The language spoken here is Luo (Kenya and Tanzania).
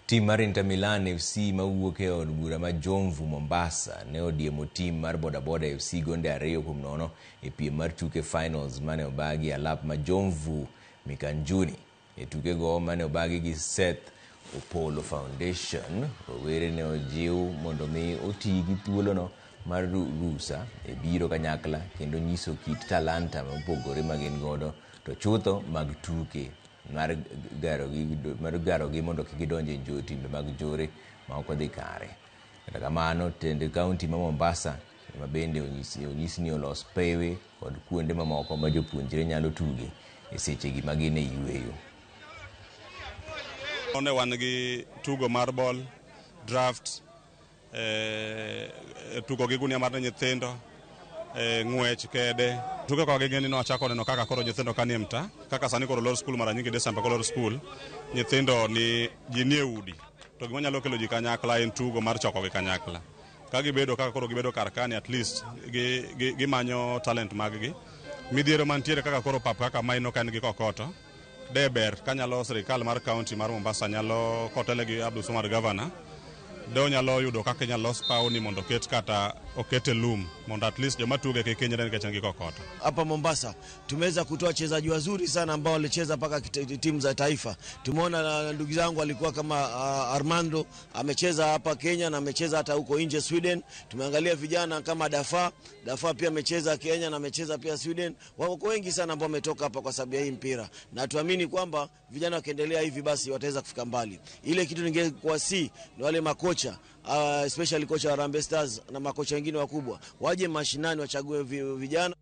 Tim mar Inter Milan FC mawuok e od bura ma Jomvu Mombasa ne odiemo tim mar Bodaboda FC gonde 2-0 e piem mar tuke finals mane obagi e alap ma Jomvu Mikanjuni. E tukego mane obagi gi Seth Opolo Foundation, rowere ne ojiw mondo mi oti gi thuolono mar rusa e biro kanyakla kendo nyiso kit talanta mopogore ma gin godo to chutho mag tuke mar garogi mondo kik gidonj e timbe mag njore ma ok odhi kare. Kata kamano, tend kaunti ma Mombasa ema bende onyis ni olos pewe kod kuonde mamoko ma jopuonjre nyalo tuge e sechegi ma gin e yueyo. Ne wan gi tugo mar ball, draft, tugo gi gunia mar nyithindo, ng'wech kede. Tuke kod gini no achako neno kaka koro nyithindo ka nie mtaa, kaka sani koro lor skul mara nyingi Desemba kolor skul, nyithindo ni ji nie udi. To gima nyalo kelo ji kanyakla en tugo mar chokogi kanyakla. Ka gibedo kaka koro gibedo kar kani, at least gimanyo talent mag gi. Midhiero mantiere kaka koro pap kaka maino ka en gi kokoto, de ber kanyalo sirikal mar county mar Mombasa nyalo kotele gi Abdul Somad governor, de onyalo yudo kaka inyalo los pawni mondo oket kata okete lum mondo at least joma tuge kik hinyre nikech en gi kokoto. Hapa Mombasa tumeweza kutoa wachezaji wazuri sana ambao walicheza mpaka timu za taifa. Tumeona ndugu zangu alikuwa kama Armando amecheza hapa Kenya na amecheza hata huko nje Sweden. Tumeangalia vijana kama Dafa, Dafa pia amecheza Kenya na amecheza pia Sweden. Wako wengi sana ambao wametoka hapa kwa sababu ya hii mpira. Na tuamini kwamba vijana wakiendelea hivi basi wataweza kufika mbali. Ile kitu ningekuwa si ni wale makocha, especially kocha wa Harambee Stars na makocha wengine wakubwa waje mashinani wachague vijana.